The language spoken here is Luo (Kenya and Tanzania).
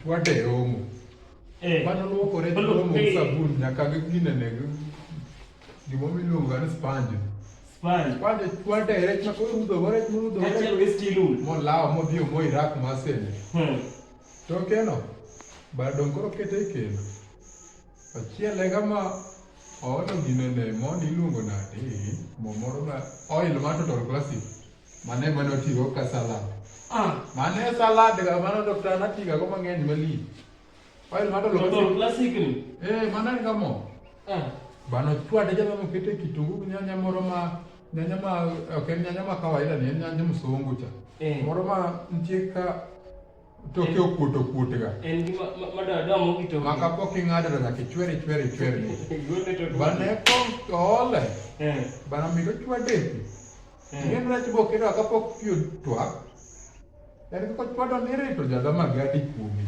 Ochwade e omo. Eh. Mano luoko rech Oluok omo gi piny. sabun nyaka gi ginene gi gimoro miluongo ni sponge. Sponge. Sponge ochwade e rech ma koro rudho go rech morudho go Kaachiel rech. gi steel wool. Molawo modhi omo e rak masene. Tokeno, bar dong' koro kete e kendo. Ochiele kama oolo ginene mondo iluongo nade mo moro ma oil mar Total Classic. Mano ema notigo ka salad. Ah. Mano e salad ga mano Dr. Natiga go mang'eny malich. Oil mar Total Total Classic. Classic ni. Eh, mano en ga mo. Ah. Bano chwade jalo mokete kitungu gi nyanya moro ma nyanya ma ok en nyanya ma kawaida ni en nyanya msungu cha. Eh. Moro ma nitie ka Toke okuot okuot ga. En gi madoadoa mogi toke. Ma kapok ing'ado to nyaka ichwer ichwer ichwer ni. Gole to Bane ko ole. Eh. Bana mito chwade pi. Eh. Ing'e rech bo kedo kapok pi otwak. En kaka ochwado ni rito jadha magadi kuomi.